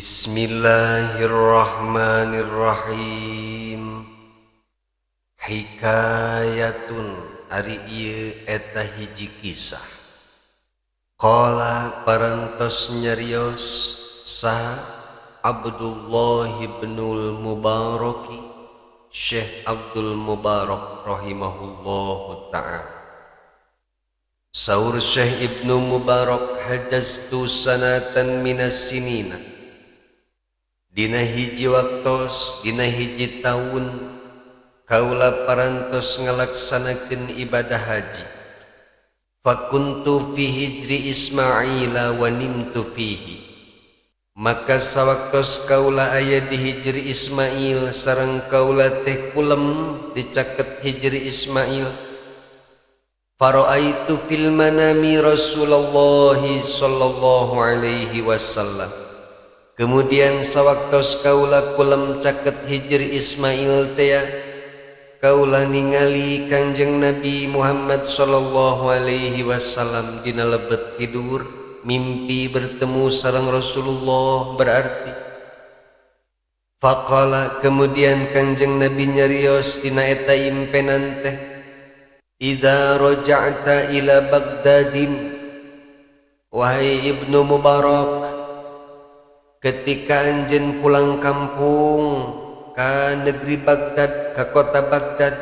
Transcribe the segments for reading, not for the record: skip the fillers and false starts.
Bismillahirrahmanirrahim. Hikayatun ari ieu eta hiji kisah. Qala parantos nyarios saha Abdullah ibnul Mubaraki, Syekh Abdul Mubarak rahimahullahu ta'ala. Saur Syekh Ibnu Mubarak, hajaztu sanatan minas sinina. Dina hiji waktos, dina hiji taun, kaula parantos ngalaksanakeun ibadah haji. Fakuntu fi hijri Ismaila wa nimtu fihi. Maka sawaktos kaula aya di hijri Ismail sareng kaula teh kulem dicaket hijri Ismail. Fara'aitu fil manami Rasulullah sallallahu alaihi wasallam. Kemudian sawaktos kaula kulem caket hijri Ismail teh, kaula ningali Kangjeng Nabi Muhammad sallallahu alaihi wasallam dina lebet tidur, mimpi bertemu sareng Rasulullah berarti. Faqala, kemudian Kangjeng Nabi nyarios dina eta impenan teh, idza raja'ta ila Baghdadin, wahai Ibnu Mubarak, ketika anjeun pulang kampung ka negeri Baghdad, ka kota Baghdad,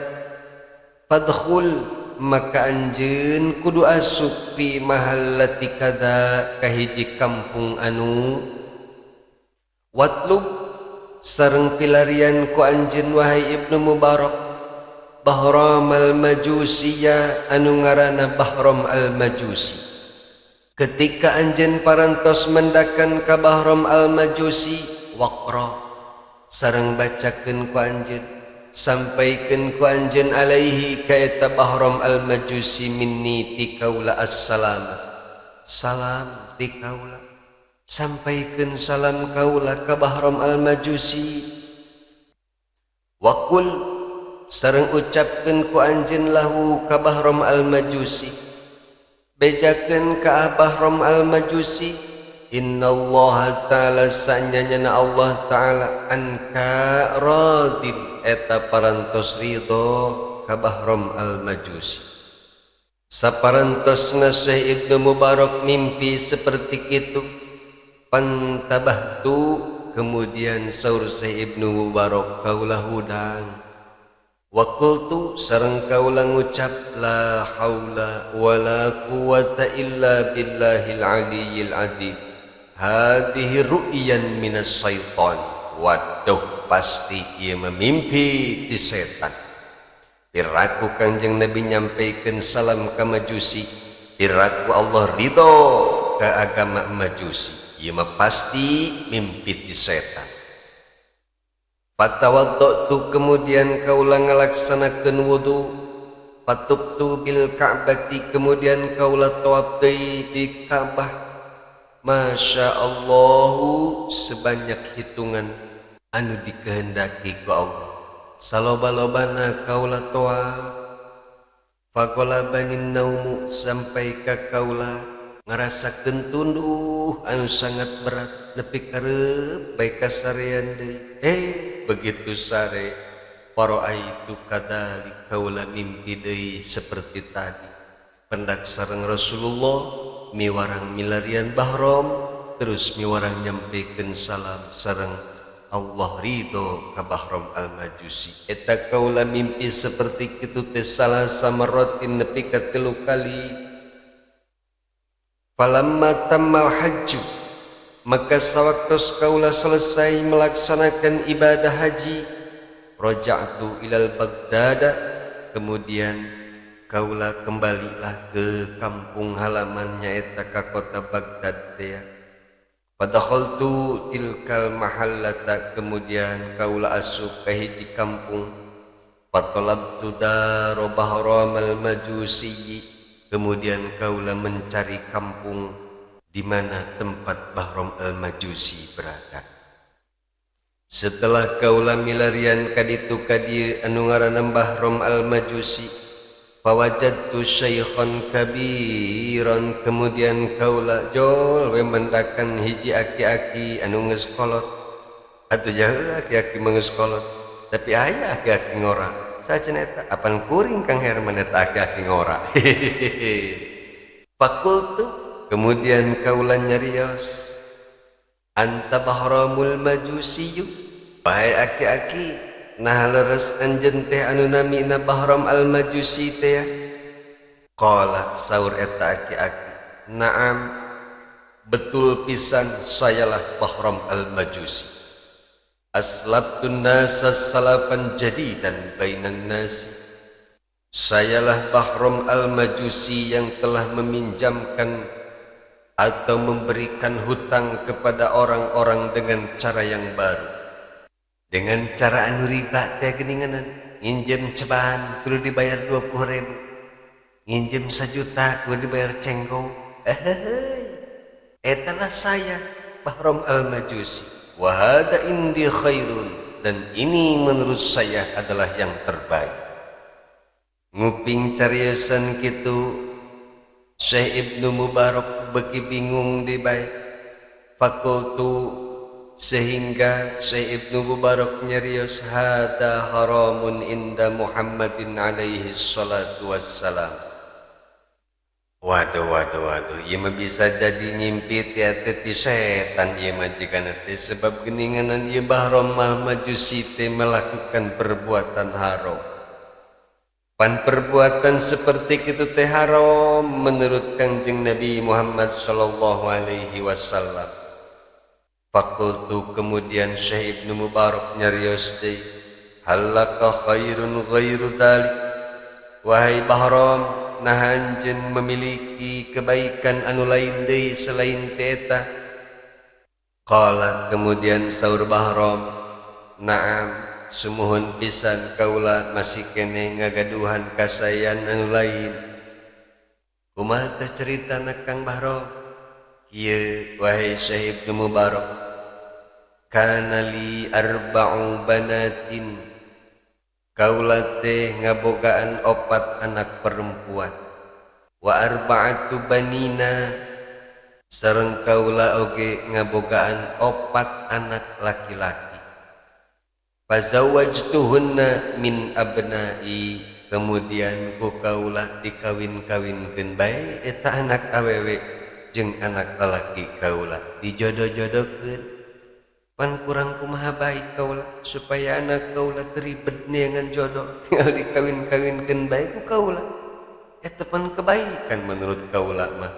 fadkhul, maka anjeun kudu asup fi mahallati kada, ka hiji kampung anu watlub, sareng pilarian ku anjeun wahai Ibnu Mubarak, Bahram al-Majusiyah, anu ngaranna Bahram al-Majusi. Ketika anjeun parantos mendakan ka Bahram al-Majusi, waqra, sareng bacakeun ku anjeun, sampaikeun ku anjeun alaihi ka eta Bahram al-Majusi, minni ti kaula assalam, salam ti kaula, sampaikeun salam kaula ka Bahram al-Majusi. Waqul, sareng ucapkeun ku anjeun lahu ka Bahram al-Majusi, bejakeun ka Bahram al-Majusi, innallaha ta'ala, sanyanyana Allah ta'ala, anka radin, eta parantos ridho ka Bahram al-Majusi. Saparantosna Syekh Ibnu Mubarak mimpi seperti itu, pantabahtu, kemudian saur Syekh Ibnu Mubarak, kaula hudang. Wa qultu, sareng kaula ngucap, la haula wala quwata illa billahil aliyyil azim, hadhihi ru'yan minas syaitan. Waduh, pasti ieu memimpi ti setan. Piraku Kangjeng Nabi nyampaikeun salam ka Majusi, piraku Allah ridho ka agama Majusi, ieu mah pasti mimpi ti setan. Fatawaddatu, kemudian kaula ngalaksanakeun wudu. Fatubtu bil Ka'bati, kemudian kaula tawaf deui di Ka'bah. Masya Allahu, sebanyak hitungan anu dikehendaki ku Allah. Saloba-lobana kaula tawaf. Faqalabanin naumu, sampai ka kaula ngarasakeun tunduh anu sangat berat nepi kareup bae kasarean deui. Begitu sare, fara'aitu kadzalika, kaula mimpi deui seperti tadi. Pendak sareng Rasulullah, miwarang milarian Bahram, terus miwarang nyampikeun salam sareng Allah ridho ka Bahram al-Majusi. Eta kaula mimpi seperti kitu teh salah samaratin nepi ka 3 kali. Falamma tammal hajju, maka sawaktos kaula selesai melaksanakan ibadah haji, raja'tu ilal Baghdad, kemudian kaula kembalilah ke kampung halaman nyaeta ka kota Baghdad teh. Fadakhaltu tilkal mahallata, kemudian kaula asup ka hiji kampung. Fatalabtu daro Bahram al-Majusi, kemudian kaula mencari kampung di mana tempat Bahram al-Majusi berada. Setelah kaula milarian kaditu kadieu anu ngaranna Bahram al-Majusi, Fawajadtu syaikhan kabiran, kemudian kaula jol we mendakan hiji aki-aki anu geus kolot. Atuh jauh aki-aki mah geus kolot, tapi aya aki-aki ngora. Sajen eta apan kuring Kang Herman eta aki-aki ngora. Fakultu, kemudian kaula nyarios, anta Bahramul Majusiyu, wahai aki-aki, nah leres anjeun teh anu namina Bahram al-Majusi teh. Qala, saur eta aki-aki, na'am, betul pisan sayalah Bahram al-Majusi. Aslabtun nasa salafan jadidan bainan nasi. Sayalah Bahram al-Majusi yang telah meminjamkan atau memberikan hutang kepada orang-orang dengan cara yang baru. Dengan cara anu riba teh geuninganan, nginjem ceban kudu dibayar 20.000, nginjem 1 juta kudu dibayar cengkong. Eta lah saya Bahram al-Majusi. Wa hada indi khairun, dan ini menurut saya adalah yang terbaik. Nguping cariosan kitu Syekh Ibnu Mubarak beki bingung di bae. Fakultu, sehingga Syekh Ibnu Mubarak nyarios, hada haramun inda Muhammadin alaihi salatu wassalam. Waduh waduh waduh, ieu mah bisa jadi ngimpi ti setan ieu mah jigana teh, sebab geuninganan ieu Bahram al-Majusi teh melakukan perbuatan haram. Pan perbuatan seperti itu teh haram menurut Kangjeng Nabi Muhammad sallallahu alaihi wasallam. Fakultu, kemudian Syekh Ibnu Mubarak nyarios deui, halaka khairun ghairu dzalik, wahai Bahram, nah anjeun memiliki kebaikan anu lain deui selain ti eta. Qala, kemudian saur Bahram, na'am, sumuhun pisan kaula masih keneh ngagaduhan kasayan anu lain. Kumaha teh caritana Kang Bahram? Kieu wahai Syekh Ibnu Mubarak, kana li arba'u banatin, kaula teh ngabogaan 4 anak perempuan, wa arba'atu banina, sareng kaula oge ngabogaan 4 anak laki-laki. Fazawwajtuhunna min abna'i, kemudian ku kaula dikawin-kawinkeun bae eta anak awewe jeung anak lalaki kaula, dijodoh-jodohkeun. Pan kurang kumaha baik kaula supaya anak kaula teribet neangan jodoh, tinggal dikawin-kawinkeun bae ku kaula. Eta pan kebaikan menurut kaula mah.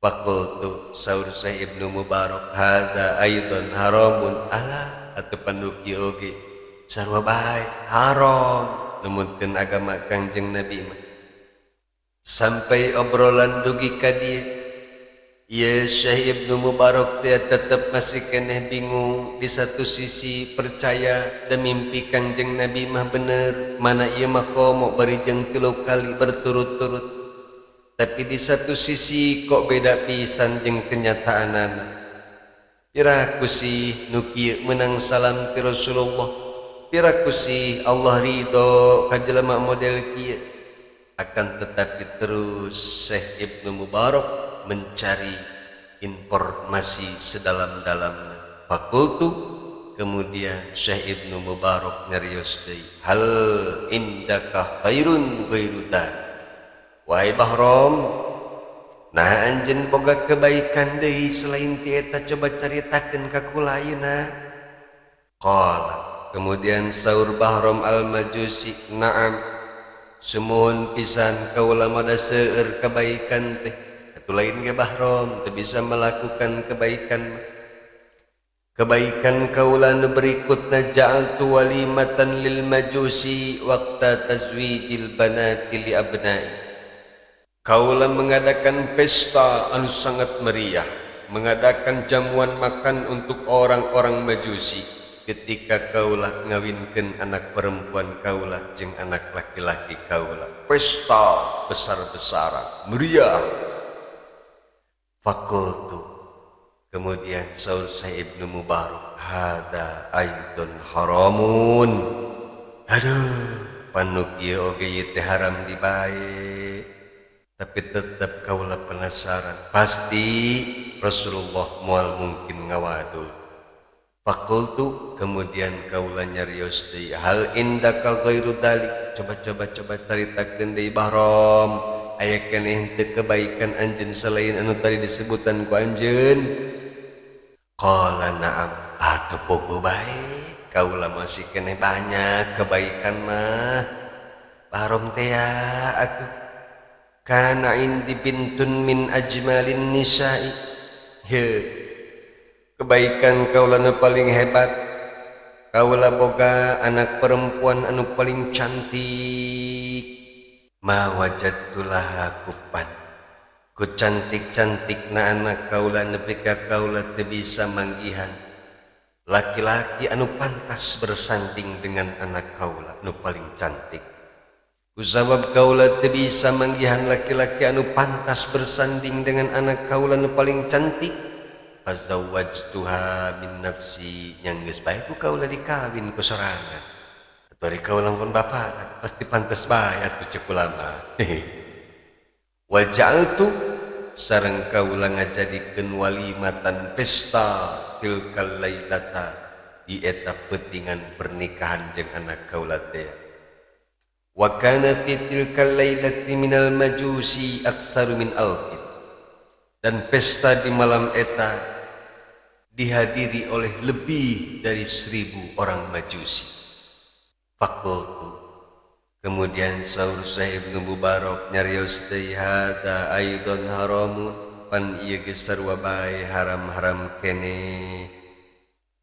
Faqultu, saur Syekh Ibnu Mubarak, hada aidan haramun, alah atuh panuki oge sarua bae haram numutkeun agama Kangjeng Nabi mah. Sampai obrolan dugi ka dieu, ieu Syekh Ibnu Mubarak teh tetep masih keneh bingung. Di satu sisi percaya dan mimpi Kangjeng Nabi mah bener, mana ieu mah komo bari jeung 3 kali berturut-turut. Tapi di satu sisi kok beda pisan jeung kenyataanana. Piraku sih nu kieu meunang salam ti Rasulullah, piraku sih Allah ridho ka jelema model kieu. Akan tetapi terus Syekh Ibnu Mubarak mencari informasi sedalam-dalamnya. Fakultu, kemudian Syekh Ibnu Mubarak nyarios deui, hal indaka khairun ghairu dzalik, wahai Bahram, nah anjeun boga kebaikan deui selain ti eta, coba caritakeun ka kula ayeuna. Qala, kemudian saur Bahram al-Majusi, na'am, sumuhun pisan kaula mah da seueur kebaikan teh. Atuh lain ge Bahram teu bisa melakukan kebaikan. Kebaikan kaula nu berikutna, ja'altu walimatan lil majusi waqta tazwijil banati li abnai. Kaula mengadakan pesta anu sangat meriah, mengadakan jamuan makan untuk orang-orang majusi ketika kaula ngawinkeun anak perempuan kaula jeung anak laki-laki kaula. Pesta besar-besaran, meriah. Fakultu, kemudian saur Syekh Ibnu Mubarak, hada aidun haramun. Aduh, Panu kieu oge ieu teh haram dibae. Tapi tetep kaula penasaran, pasti Rasulullah moal mungkin ngawadul. Fakultu kemudian kaula nyarios deui, hal indaka ghairu dalik, coba-coba caritakeun deui Bahram, aya keneh henteu kebaikan anjeun selain anu tadi disebutan ku anjeun? Qala na'am, atuh pogo bae, kaula masih keneh banyak kebaikan mah. Bahram teh ya atuh kana indi bintun min ajmalin nisa'i. Heuh, kebaikan kaula nu paling hebat, kaula boga anak perempuan anu paling cantik. Ma wajadtu laha kufan, ku cantik-cantikna anak kaula nepi ka kaula teu bisa manggihan laki-laki anu pantas bersanding dengan anak kaula nu paling cantik. Kusabab kaula teu bisa manggihan laki-laki anu pantas bersanding dengan anak kaula nu paling cantik, fazawwajtuha min nafsi, yang geus bae ku kaula dikawin ku sorangan. Atuh ari kaula pun bapana pasti pantes bae atuh ceuk ulama. Wa ja'altu sareng kaula ngajadikeun walimatan pesta tilkal lailata di eta peutingan pernikahan jeung anak kaula teh. Wa kana fi tilkal lailati minal majusi aktsaru min alfin, dan pesta di malam eta dihadiri oleh lebih dari 1000 orang majusi. Fakultu kemudian saur Syekh Ibnu Mubarak nyarios deui, hada aidon haramun, pan ieu geus sarua bae haram-haram keneh.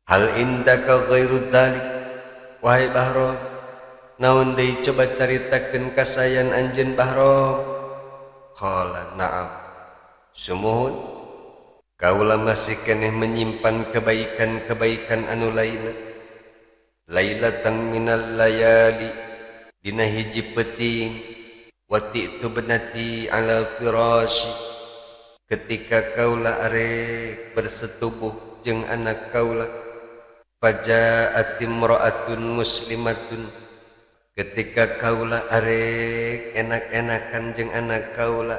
Hal indaka ghairu dzalik, wahai Bahram, naon deui coba caritakeun kasayan anjeun Bahram? Qala na'am, sumuhun, kaula masih keneh menyimpan kebaikan-kebaikan anu lainna. Lailatan minal layali, dina hiji peuting, wati'tu benati ala firasyi, ketika kaula arek bersetubuh jeung anak kaula, faja'at imra'atun muslimatun, ketika kaula arek enak-enakan jeung anak kaula,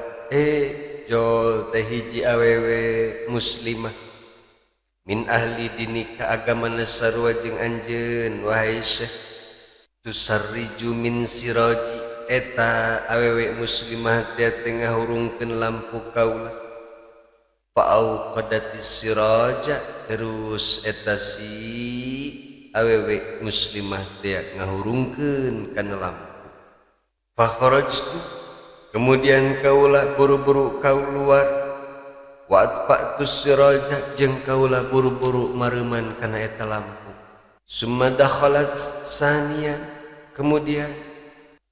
jol teh hiji awewe muslimah min ahli dinika agama sarua jeung anjeun wahai Syekh, tusarriju min siraji, eta awewe muslimah teh tengah hurungkeun lampu kaula, fa'auqadatis siraja, terus eta si awewe muslimah teh ngahurungkeun kana lampu. Fa kharajtu, kemudian kaula buru-buru kaluar, wa atfa'tu siraja, jeung kaula buru-buru mareuman kana eta lampu. Summa dakhalat sanian, kemudian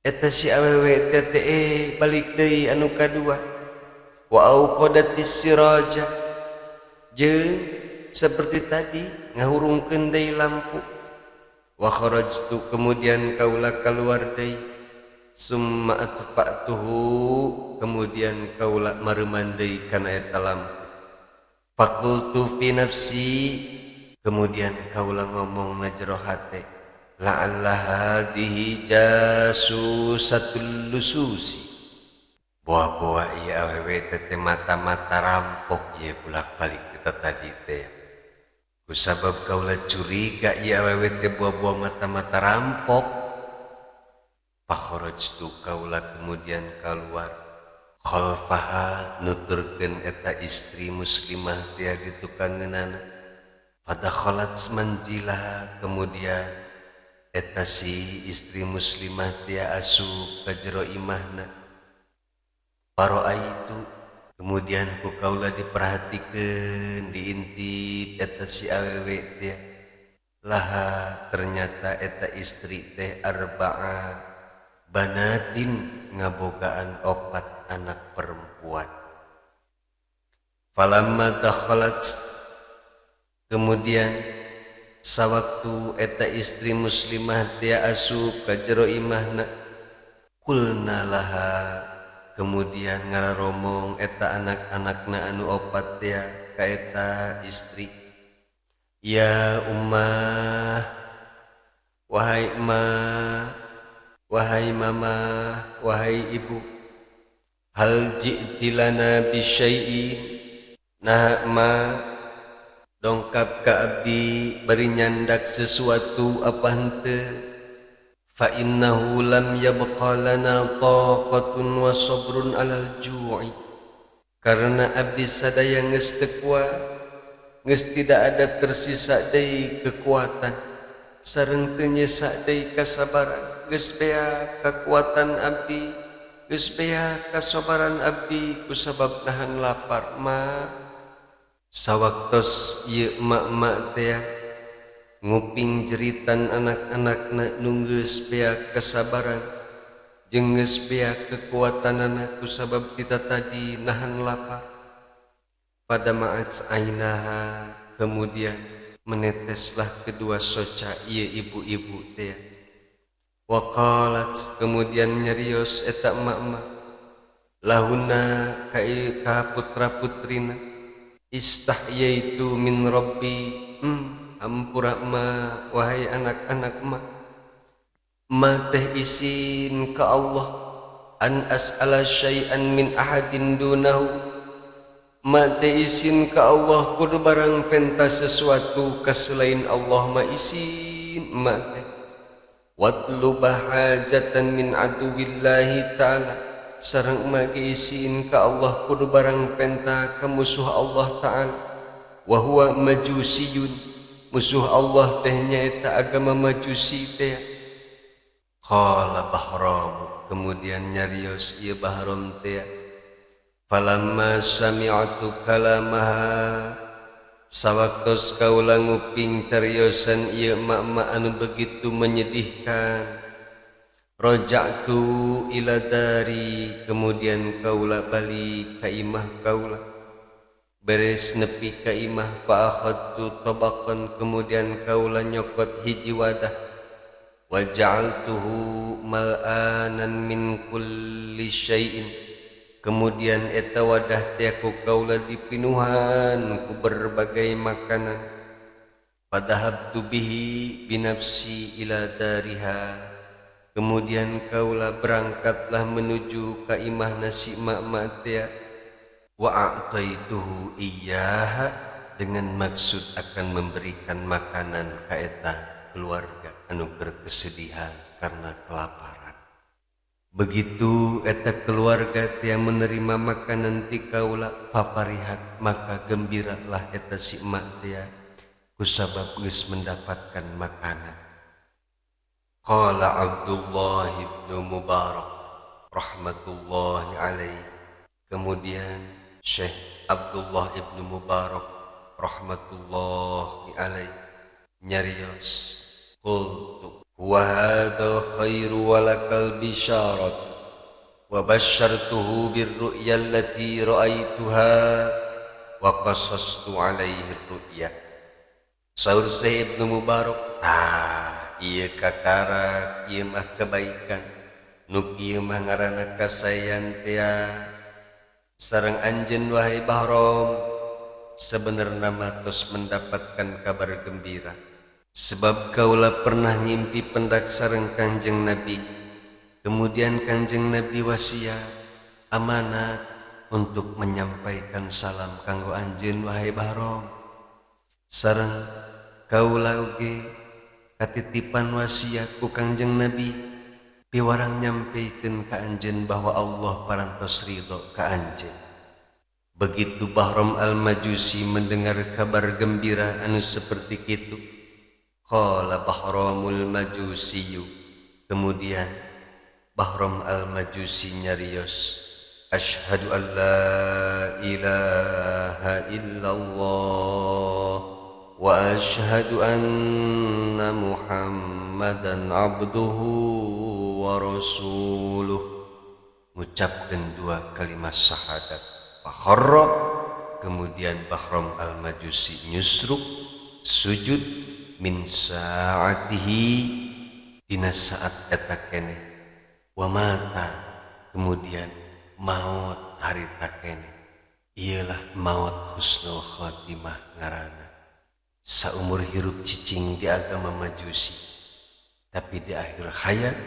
eta si awewe teh balik deui anu kadua, wa auqadatis siraja, jeung seperti tadi ngahurungkeun deui lampu. Wa kharajtu, kemudian kaula kaluar deui, summa atfa'tuhu, kemudian kaula mareuman deui kana eta lampu. Faqultu fi nafsi, kemudian kaula ngomong na jero hate, la'alla hadhihi jasusatul lususi, boa-boa ieu awewe teh mata-mata rampok ieu bolak-balik kita tadi teh. Kusabab kaula curiga ieu awewe teh boa-boa mata-mata rampok. Fakharajtu, kaula kemudian keluar, khalfaha, nuturkeun eta istri muslimah teh di tukangeunana. Fadakhalat manzilaha, kemudian eta si istri muslimah teh asup ka jero imahna. Paroaitu, kemudian ku kaula diperhatikeun, diintip eta si awewe teh. Laha, ternyata eta istri teh arba'a banatin, ngabogaan 4 anak perempuan. Falamma dakhalat, kemudian sawaktu eta istri muslimah teh asup ka jero imahna, kulna laha, kemudian ngararomong eta anak-anakna anu 4 teh ka eta istri, ya ummah, wahai emak, Wahai mama, wahai ibu, hal ji'ti lana bisyai'in, nah ma dongkap ka abdi bari nyandak sesuatu apa henteu, fa innahu lam yabqa lana taqatun wa sabrun alal ju'i, karena abdi sadaya geus teu kuat, geus tidak ada tersisa deui kekuatan sareng teu nyesa deui kasabaran, geus beak kekuatan abdi, geus beak kasabaran abdi kusabab nahan lapar. Ma sawaktos ieu emak-emak teh nguping jeritan anak-anakna nu geus beak kasabaran jeung geus beak kekuatanana kusabab kita tadi nahan lapar. Pada ma'at ainaha, kemudian meneteslah kedua soca ieu ibu-ibu teh. Waqalat, kemudian nyarios eta emak-emak lahuna ka putra-putrina, istahyaitu min rabbi, ampura ma wahai anak-anak ma, ma teh isin ka Allah, an as'ala syai'an min ahadin dunahu, ma teh isin ka Allah kudu barang penta sesuatu ka selain Allah, ma isin ma teh. Watluba hajatan min aduwillahi ta'ala, sareng ma isin ka Allah kudu barang penta ka musuh Allah ta'ala, wa huwa majusiyun, musuh Allah teh nyaeta agama majusi teh. Qala Bahram, kemudian nyarios ieu Bahram teh, falamma sami'tu kalamaha, sawaktos kaula nguping cariosan ieu emak-emak anu begitu menyedihkan, raja'tu ila dari, kemudian kaula balik ka imah kaula, beres nepi ka imah, fa akhadtu tabaqan, kemudian kaula nyokot hiji wadah, wa ja'altuhu mal'anan min kulli syai'in, kemudian eta wadah teh ku kaula dipinuhan ku berbagai makanan, fadhahabtu bihi binafsi ila dariha, kemudian kaula berangkatlah menuju ka imah nasi mak-mak teh, wa a'taituhu iyyaha, dengan maksud akan memberikan makanan ka eta keluarga anu keur kesedihan karena kelaparan. Begitu eta keluarga teh menerima makanan ti kaula, paparihat, maka gembiralah eta si emak teh kusabab geus mendapatkan makanan. Qala Abdullah ibn Mubarak rahmatullahi alaihi, kemudian Syekh Abdullah ibn Mubarak rahmatullahi alaihi nyarios, qultu wa hadzal khairu wa lakal bisharat wa basyartuhu birru'ya allati ra'aituha wa qassastu alaihi ar-ru'ya. Saur Syekh Ibnu Mubarak, tah ieu kakara ieu mah kebaikan, nu kieu mah ngaranna kasayan teh sareng anjeun wahai Bahram, sebenarna mah tos mendapatkan kabar gembira, sebab kaula pernah ngimpi pendak sareng Kanjeng Nabi, kemudian Kanjeng Nabi wasiat amanat untuk menyampaikan salam kanggo anjeun wahai Bahram, sareng kaula oge katitipan wasiat ku Kanjeng Nabi piwarang nyampaikan ka anjeun bahwa Allah parantos ridho ka anjeun. Begitu Bahram al-Majusi mendengar kabar gembira anu seperti itu, qala Bahramul Majusiyu, kemudian Bahram al-Majusi nyarios, asyhadu an la ilaha illallah wa asyhadu anna Muhammadan abduhu wa rasuluh. Ngucapkeun dua kalimat syahadat. Fakharra, kemudian Bahram al-Majusi nyusruk sujud min saatihi, dina saat eta keneh, wa mata, kemudian maut harita keneh. Ialah maut husnul khatimah ngaranna. Saumur hirup cicing di agama Majusi, tapi di akhir hayat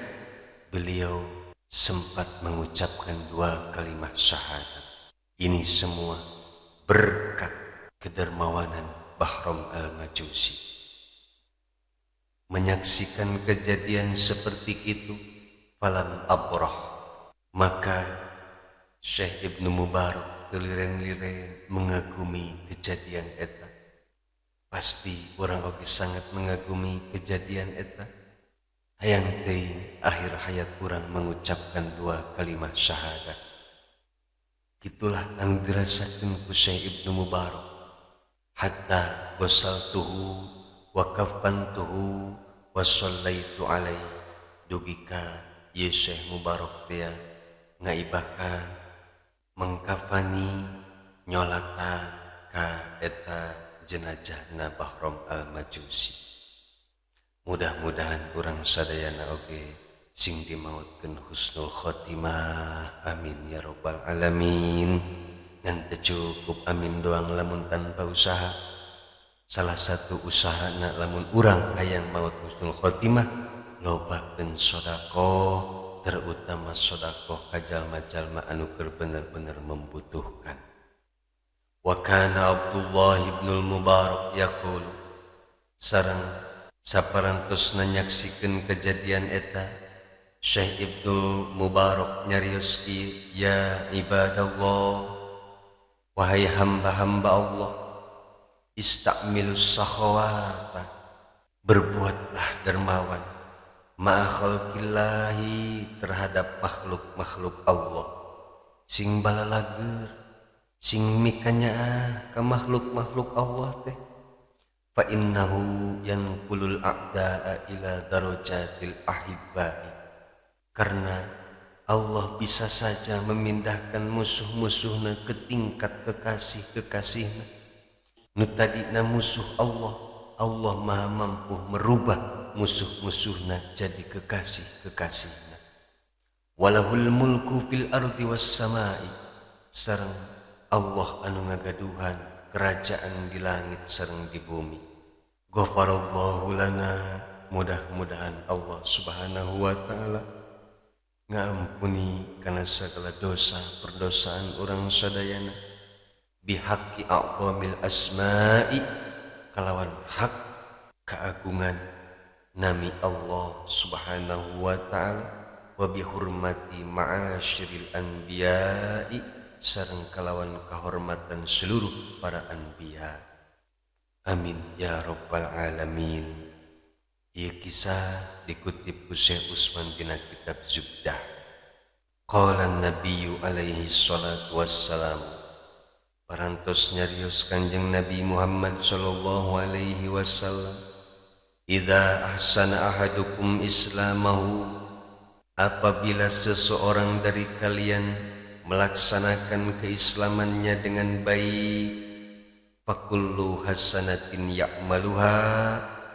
beliau sempat mengucapkan dua kalimat syahadat. Ini semua berkat kedermawanan Bahram Al-Majusi. Menyaksikan kejadian seperti itu, falam abrah, maka Syekh Ibnu Mubarak teliren-liren mengagumi kejadian eta. Pasti orang oge sangat mengagumi kejadian eta. Hayang teuing akhir hayat urang mengucapkan dua kalimat syahadat. Gitulah anu dirasakeun ku Syekh Ibnu Mubarak. Hatta ghasaltuhu wa kafantuhu wa shallaitu alaihi, dugi ka ieu Syekh Mubarak teh ngaibakan, mengkafani, nyolatan ka eta jenazahna Bahram Al-Majusi. Mudah-mudahan urang sadayana oge sing dimautkeun husnul khotimah, amin ya rabbal alamin. Ngan teu cukup amin doang lamun tanpa usaha. Salah satu usahana lamun urang hayang maut husnul khotimah, lobakeun sedekah, terutama sedekah ka jalma-jalma anu keur bener-bener membutuhkan. Wa kana Abdullah ibnul Mubarak yaqul, sareng saparantosna nyaksikeun kejadian eta, Syekh Ibnul Mubarak nyarios kieu, ya ibadallah, wahai hamba-hamba Allah, istakmilus sakhawata, berbuatlah dermawan, ma'a khalqillahi, terhadap makhluk-makhluk Allah. Sing balalager, sing mikanyaah ka makhluk-makhluk Allah teh. Fa innahu yanqulul a'daa ila darajatil ahibbai, karena Allah bisa saja memindahkan musuh-musuhna ke tingkat kekasih-kekasihna. Nu tadina musuh Allah, Allah maha mampu merubah musuh-musuhna jadi kekasih-kekasihna. Walahul mulku fil ardi was samai, sareng Allah anu ngagaduhan kerajaan di langit sareng di bumi. Ghafarallahu lana, mudah-mudahan Allah Subhanahu wa taala ngampuni kana segala dosa perdosaan urang sadayana. Bihaqi a'zamil asma'i, kalawan hak keagungan nami Allah Subhanahu wa taala, wa bihurmati ma'asyiril anbiya'i, sareng kalawan kehormatan seluruh para anbiya. Amin ya rabbal alamin. Ieu kisah dikutip ku Syekh Usman dina kitab Zubdah. Qala an-nabiyyu alaihi salatu wassalam, parantos nyarios Kanjeng Nabi Muhammad sallallahu alaihi wasallam, idza ahsana ahadukum islamahu, apabila seseorang dari kalian melaksanakan keislamannya dengan baik, fakullu hasanatin ya'maluha,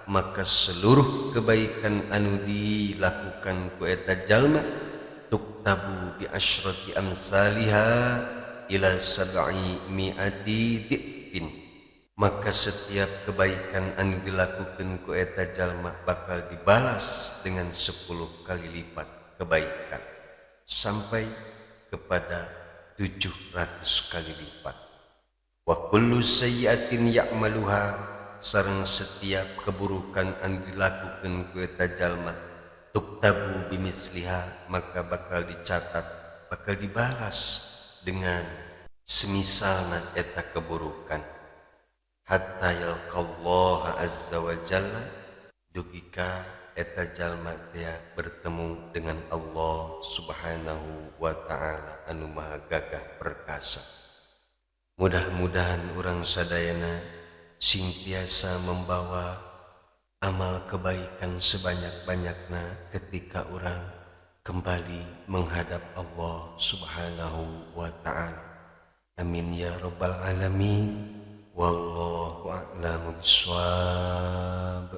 maka seluruh kebaikan anu dilakukan ku eta jalma, tuktabu bi asyrati amsalihha ila sab'i mi'ati di'fin, maka setiap kebaikan anu dilakukan ku eta jalma bakal dibalas dengan 10 kali lipat kebaikan sampai kepada 700 kali lipat. Wa kullu sayyi'atin ya'maluha, sareng setiap keburukan anu dilakukan ku eta jalma, tuktabu bimisliha, maka bakal dicatat, bakal dibalas dengan semisalna eta keburukan. Hatta yalqallaha azza wa jalla, dugi ka eta jalma teh bertemu dengan Allah Subhanahu wa taala anu maha gagah perkasa. Mudah-mudahan urang sadayana sing tiasa membawa amal kebaikan sebanyak-banyakna ketika urang kembali menghadap Allah Subhanahu wa taala. Amin ya rabbal alamin. Wallahu a'lamu bissawab.